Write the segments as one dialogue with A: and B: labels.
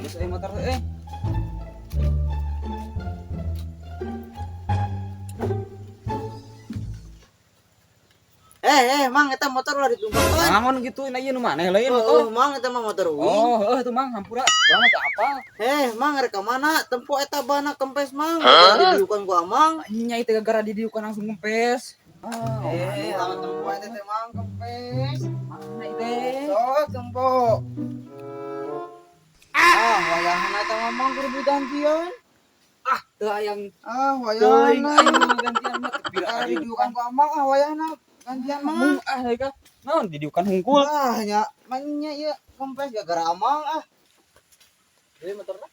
A: Halus euy motor teh.
B: Eh, Mang, eta motor ulah ditumpahkeun.
A: Naon gitu na ieu nu maneh lain
B: Oh,
A: motor.
B: Mang, eta mah motor uing.
A: Oh, heuh tuh Mang, hampura. Urang mah teu apa.
B: Eh, Mang, rek ka mana? Tempo eta bana kempes, Mang. Udah didiukan ku Amang.
A: Nya itu gara-gara didiukan langsung ngempes. Ah,
B: Eh, lamun tempo eta teh, Mang, kempes.
A: mana itu?
B: Sok tempo. Ah, wayahna eta mah, Mang, kudu digantian.
A: Ah, teu hayang
B: Ah,
A: teuing
B: wayahna.
A: aing mah gantian mah teu pira
B: Ah, didiukan ku Amang, ah wayahna gantian, Mang.
A: Mung ah deui ka. Naon didiukan hungkul.
B: Ah, nya, manya ieu kempes gara-gara Amang ah.
C: Deui motorna.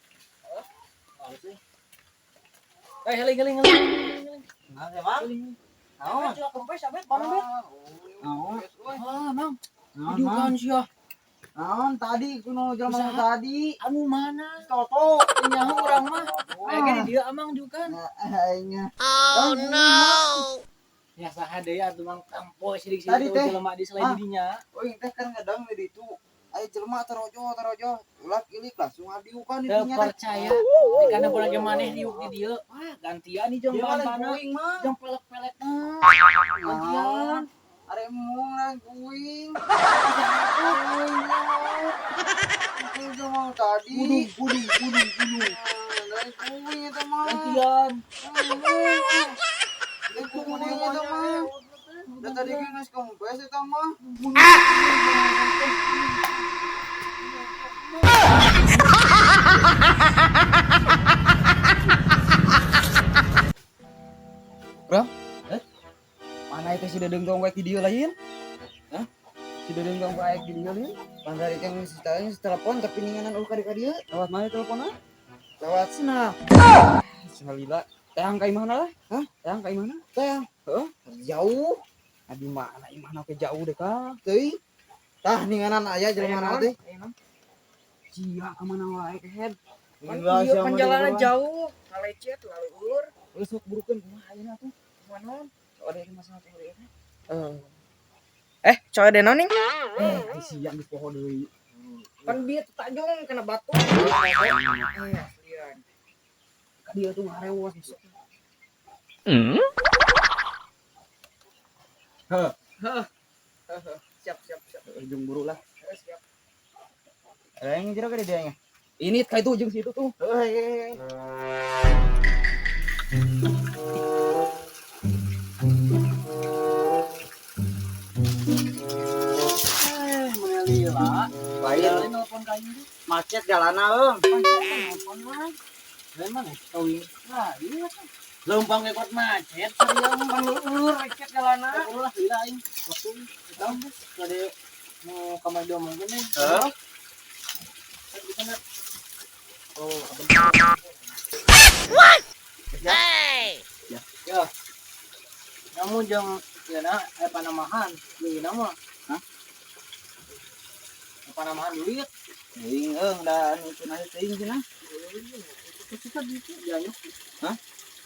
C: Halus euy. Eh, heling heling heling.
B: Nah, ya, Mang. Naon?
C: Naon? Kempes abet mana bet?
B: Naon?
C: Ah, Mang.
B: Naon,
C: Didiukan
B: Mang?
C: sia.
B: Naon tadi kuno jelema
C: Usaha.
B: tadi?
C: Anu mana?
B: Toto.
C: Nyaho urang mah. Aya ge di dieu Amang diukan.
B: Nah, aingnya.
D: Oh no!
C: Ya saha deui atuh Mang tampo sidik
B: Tadi
C: sidik
B: teh.
C: jelema di selain
B: Ah.
C: didinya.
B: Uing teh kan ngedang di ditu. Aya jelema terojo terojo ulak ilik langsung ngadiukan di
C: Teu
B: dinya teh.
C: percaya. Di kana bulan ge maneh diuk di dieu. Wah, gantian nih jeung
B: Dia mah lain
C: ban-bana.
B: kuing mah.
C: Jeung pelek-pelekna. Gantian.
B: Are mung lain kuing. Kuing. Kuing sama tadi.
C: Kudung kudung kudung kudung.
B: Lain kuing eta mah.
C: Gantian.
B: Lain kuing eta mah. Da tadi ge geus kempes eta mah.
A: Bro? Eh? Mana itu si Dedeng tong di dieu lain? Hah? Si Dedeng tong wae di dieu lain?
B: Pan dari teh geus telepon tapi ninganan ulah ka dieu.
A: Lewat mana teleponnya?
B: Lewat snap.
A: Salila. Teang ka imahna lah.
B: Hah?
A: Teang ka imahna?
B: Teh.
A: Heeh.
B: Jauh.
A: Ah, di mana imahna ke jauh deh ka.
B: Teuing. Tah ninganan aya jelema na teh.
A: Cia ka mana wae kehed.
B: Gila,
C: Iya,
B: siapa
C: perjalanan
B: di
C: jauh, ngalecet laleur.
A: Geus sok burukeun kumaha ayeuna tuh?
C: Mana?
A: Ada yang masalah tuh ieu teh.
C: Eh, coy deno ning.
A: Eh, ai sia geus poho deui.
C: Pan bieu teh tajung kena batu. Eh, aslian.
A: Ka dieu tuh ngarewas besok. Heh,
C: Siap, siap, siap.
A: ujung buru lah.
C: Eh, siap.
B: Ada yang jero ke dia nya?
A: Ini kayak itu ujung situ tuh.
B: Heuh, heuh, heuh.
C: Eh, mana lila.
B: Lain
C: Lain nelpon ka aing teh.
B: macet jalana eung.
C: Nelpon mah. Lain mana? Kawin. Nah, iya kan. Leumpang ekot macet, seriang mangleur recet jalana. Ulah lila aing. Waktu itu tadi mau kamar diomongkeun nih.
B: Heuh.
C: Oh,
D: Hey!
C: ya. Kamu jeung ieu na aya panamahan, deui na mah.
B: Hah?
C: Panamahan duit.
B: Teuing eung da anu cenah teuing cenah.
C: Itu kan gitu ya nyuk.
B: Hah?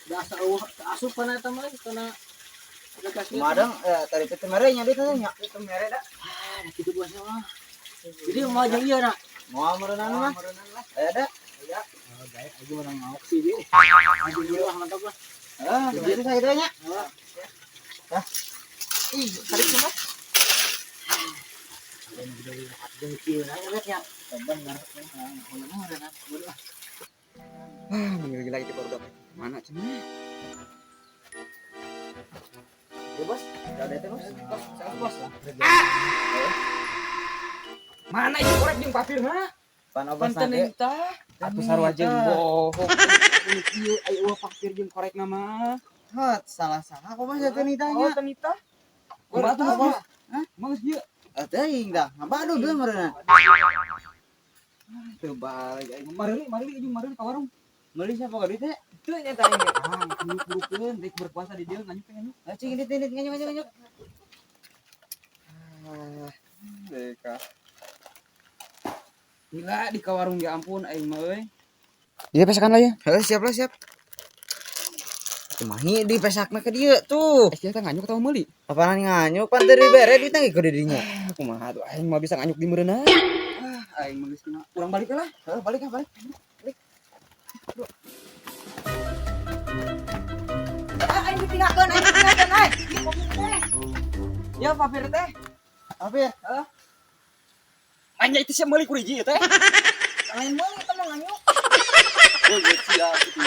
C: Da asa eueuh asup kana eta mah kana aplikasi.
B: Kumadeng tadi teh mere nya duit teh nya. Itu mere da.
C: Ah, da kitu bosnya mah. Jadi mau jeung ieu na.
B: Moal meureunana mah. Aya da.
C: Oh, gae aja menang mau sih dia. Aja dulu lah mantap lah.
B: Heuh, itu saya teh nya.
C: Hah.
B: Ih, tarik cenah.
A: Ah, gila itu baru dapat. Mana cenah?
B: Ya bos, udah ada teh bos.
C: Bos,
A: Mana itu korek jeung papirna?
B: Pan obas
A: Panten
B: nage.
A: tah. Atuh sarua jeung bohong. Ieu ai eueuh papir jeung korekna mah.
B: Hot, salah-salah kok mah teh nitanya.
A: Oh, tenita. Kumaha tuh
B: Apa?
A: bos? Hah? Mah geus ieu.
B: Ah, teuing dah. Ngabadu deui meureunna.
A: Teu balik aing. Mareuli, mareuli jeung mareuli ka warung.
B: Meuli siapa ka duit teh?
A: Teu nya tah aing. Ah, burukeun rek berpuasa di dieu nganyuk teh nganyuk.
B: Ah, cing ini nganyuk nganyuk nganyuk.
A: Ah, deka. Gila di ka warung ya ampun aing mah euy. Dia pesakan lah ya.
B: Heuh, siap lah siap. Kumaha di pesakna ke dieu tuh.
A: Eh, sia teh nganyuk atawa meuli?
B: Apaan nganyuk pan teu dibere duitna ge ku didinya.
A: Ah, kumaha tuh aing mah bisa nganyuk di meureunna.
B: Ah, aing mah geus kena.
A: Urang balik lah.
B: Heuh, balik ah, balik. Balik.
A: Ah, aing ditinggalkeun, aing ditinggalkeun, aing. Ya, papir teh.
B: Apa ya?
A: Heeh. Anya itu sih meuli kuriji teh.
B: Lain meuli eta mah nganyuk.
A: Oh, iya sia gitu.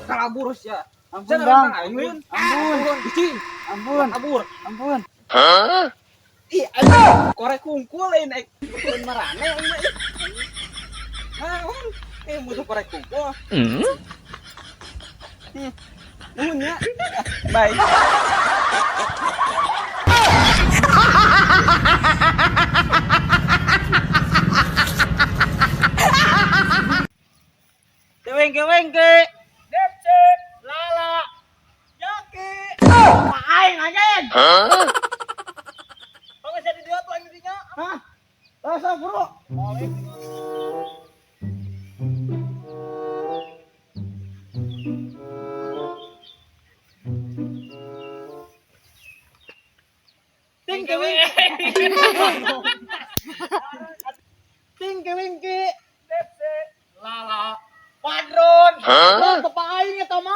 A: Kabur sia.
B: Ampun, Bang.
A: Ampun. Ampun. Gusti.
B: Ampun.
A: Kabur.
B: Ampun.
A: Ih, aing korek kungkul lain aing. Turun marane aing mah. Naon? Musuh korek kungkul. Nuhun nya. Bye.
C: Wengke-wengke. Depce, Lala, Jaki. Aing anjing.
D: Huh?
C: Bang jadi dia tuh aing dinya.
B: Hah? Rasa bro.
C: Ting wingki. Ting wingki. Depce, Lala, Padron.
D: Huh?
C: Bapak aing eta mah.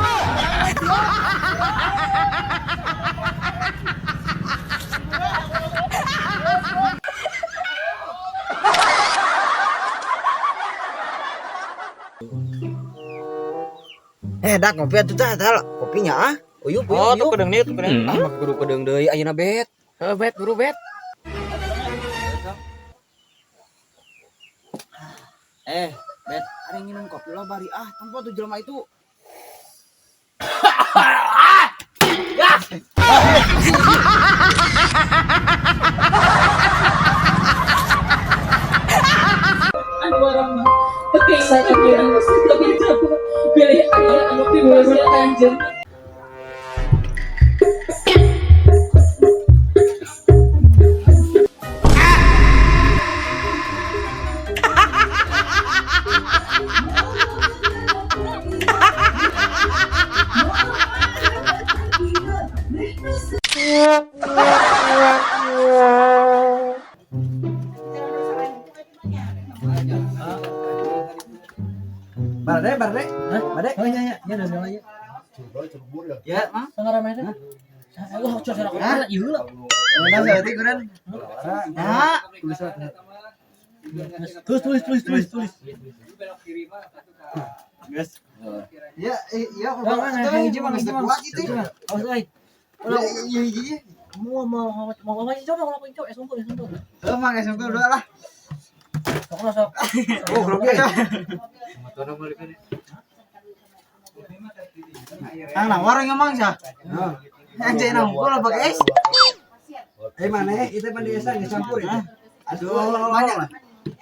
B: Dak ngopi atuh tah, tah kopinya ah. Uyup, uyup.
A: Oh, tuh kedeung nih, tuh kedeung. Ah, mah kudu kedeung deui ayeuna bet.
C: Heuh, bet, buru bet.
B: Bet, ada yang minum kopi lah bari ah, tempo tuh jelema itu.
E: Pilih anu piwasa anjeun.
B: Barde, barde.
C: Hah?
B: Barde.
C: Oh iya iya, ya udah aja.
B: Ya, Mang.
C: Sangat ramai teh. Wah, cok salah
B: Hah?
C: ieu lah.
B: Menang saeutik urang. Nah,
C: Tulis tulis tulis tulis tulis.
B: Geus. Ya, iya,
C: Bang,
B: kalau hiji mah geus teu kuat itu.
C: Awas euy.
B: Ya, iya hiji.
C: Mau mau mau mau coba mau coba es unggul es unggul.
B: Heuh, Mang, es unggul dua lah.
C: Sok lah sok.
B: Oh, grogi. Ang nawar nga Mang sah. Anjay nang unggul pakai es.
A: Mana itu pan desa geus campur ya.
B: Aduh, banyak lah.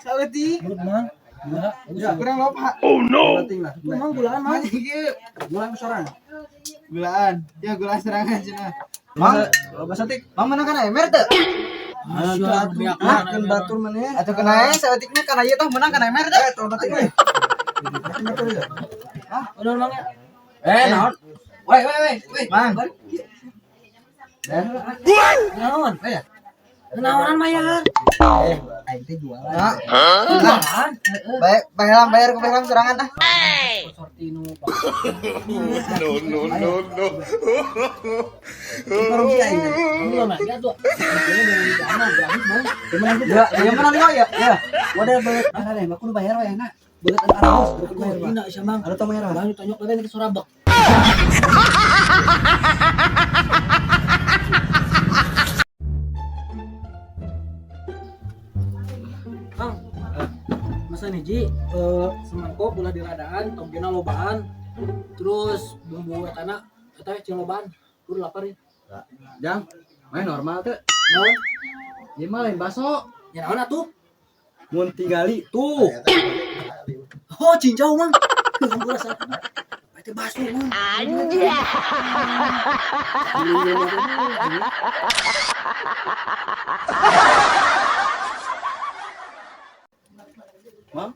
B: Saeutik.
C: Mulut mang. Gula.
B: Kurang loba.
D: Oh no!
A: Penting lah.
C: Itu mang gulaan mang.
B: Mang ieu
A: Gulaan sorang.
B: gulaan. Ya gulaan serangan cenah. Mang,
A: Loba satik.
B: Mang menang kana emer teu?
A: Ah, kan batur maneh.
B: Atuh kana saeutik mah kana ieu tah menang kana emer teu?
A: Eh, tong batik we.
C: Udah mang ya.
A: Naon? Weh, weh, weh, weh.
B: Mang.
C: Naon? Naonan mayar.
A: Aing teh jualan.
B: Nah,
D: Huh?
C: Gulaan.
B: bayar bayar bayar ku bayar serangan ah.
C: Sortinu.
D: No, no, no, no.
A: Korupsi aing.
C: Belum lagi atuh.
B: Ya, ya menang lima ya.
A: Ya, wadah belet mana deh, aku bayar we enak. Belet antara bos,
C: Aku dina sia mang.
A: Ada tong merah.
C: Bang ditonyok lagi ke Surabak. Bang, Mesen hiji semangkok ulah diladaan, togena lobaan. Terus bumbu etana eta we cing lobaan. Udah lapar ya.
B: Jang, main normal teh.
C: Naon?
B: Ieu mah lain baso.
C: Ya naon atuh?
B: Mun tingali
C: Tuh. Oh, cincau mang. Hampura salah. Itu baso mang. Anjay.
B: Mang.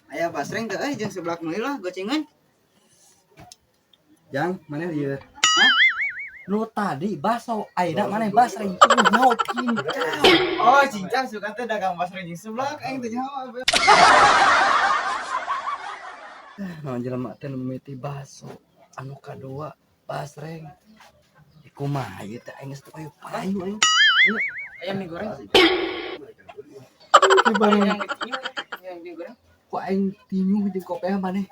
B: Aya basreng teh euy jeung seblak meuli lah gocengan. Jang, mana ieu? Hah? Nu tadi baso, ayeuna maneh basreng. Nyaho cincau. Oh, cincau suka teh dagang basreng jeung seblak aing teh nyaho. Naon jelema teh nu mimiti baso, anu kadua basreng. Kumaha ieu teh aing geus teu payu-payu aing.
A: Ayam mie goreng.
B: Ayam
A: Yang mie goreng.
B: Ku aing tinyuh jeung kopeah maneh.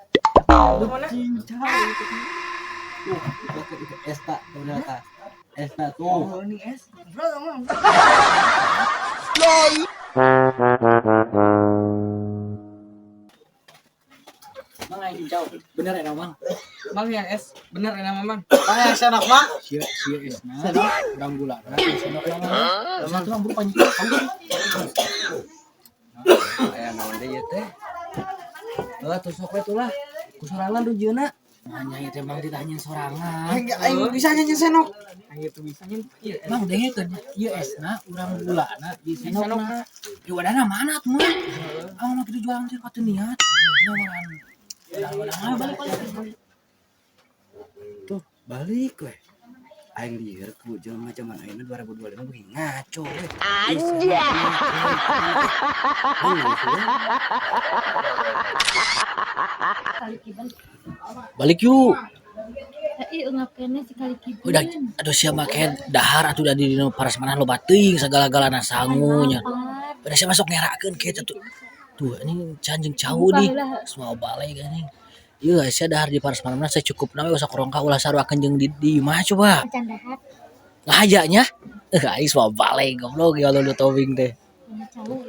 A: Mana?
B: Cincau.
C: Tuh, esta ternyata. Esta tuh.
B: Oh, ini es.
C: Mang aing cincau. Bener ya Mang?
A: Mang yang es, bener enak Mang.
B: Mang yang senok, Mang.
C: Sia sia esna. Urang gulana senok Mang. Satu Mang buru panjang.
B: Aya naon deui ieu teh? Heuh, tusuk we tuh lah. Ku sorangan du jieuna.
C: Nanya ieu teh Mang ditanyain sorangan.
B: Aing aing bisa nyanyi senok.
A: Aing itu bisa nyen. Iya,
C: Mang dengekeun ieu esna urang gulana di senokna. Di wadana mana tuh Mang? Ah mah kitu jualan teh katu niat. Nyawaran. Udah balik balik.
B: Tuh, balik we. Aing lieur ku jelema zaman ayeuna 2025 beuki ngaco we. Anjay.
C: Balik yuk.
F: Ih, ungap kene sekali kibun.
C: Udah, aduh sia make dahar atuh da di dina parasmanan loba teuing sagala-galana sangunya. Udah sia masuk ngerakeun kieu tuh. Tuh ini can jeung cau nih. Semua balik anjing. Ieu sia dahar di parasmanan saya cukup we usah korongka ulah saruakeun jeung di imah coba.
F: Macan dahar.
C: Ngahajanya. Aing semua balik goblok ya lu tobing teh.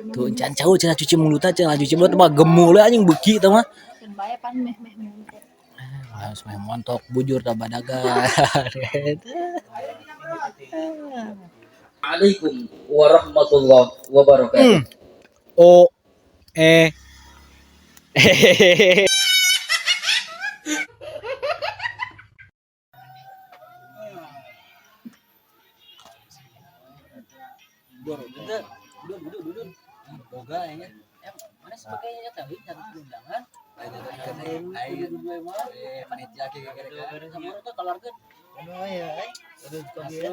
C: Tuh can cau cenah cuci mulut cenah cuci mulut mah gemul anjing beuki teh mah.
F: Bae pan meh-meh montok.
C: Harus meh montok bujur dah badaga.
E: Alaikum warahmatullahi wabarakatuh.
A: O E
B: Boga aing.
C: Mana sebagainya tadi satu undangan.
B: Panitia
C: Keluarga.
B: Oh iya, aduh kok kieu.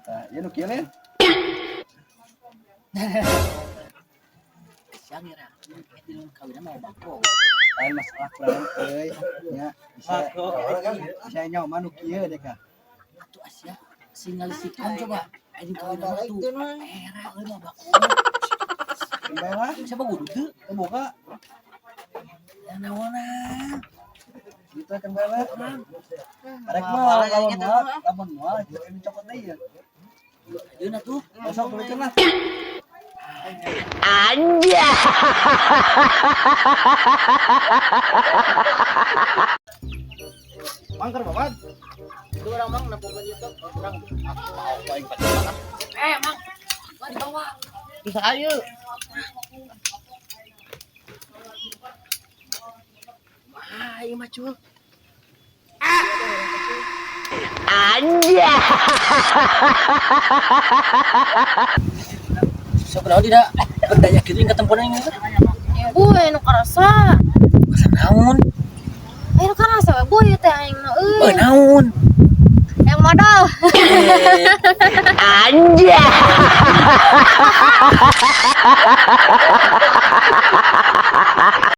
B: Tah, ieu nu kieu nih.
C: Siang ya, itu kawinnya mau bako.
B: Lain masalah kurang euy nya bisa bisa nyawa nu kieu deh ka.
C: Atuh Asia, singal sikan coba. Aing kawin mah tuh. Era euy mah bako.
B: Bae lah,
C: Siapa kudu teu?
B: teu boga.
C: Ya naonan.
B: Gitu kan bae lah. Arek mah lamun moal, lamun moal jeung cokot deui ya.
C: Ayeuna tuh.
B: Besok tulikeun lah. Mangker babat.
C: Itu orang mang nempokeun ieu tuh urang. Eh, Mang. Mah dibawa.
A: Bisa ayo.
C: Wah, ieu mah cul. Sok naon tidak berdaya kitu yang ketempuran ini teh.
F: Boy, nu karasa.
C: Masa naon?
F: Ayo nu karasa we boy teh aing mah euy.
C: Eh naon?
F: Yang modal.
C: Anjay.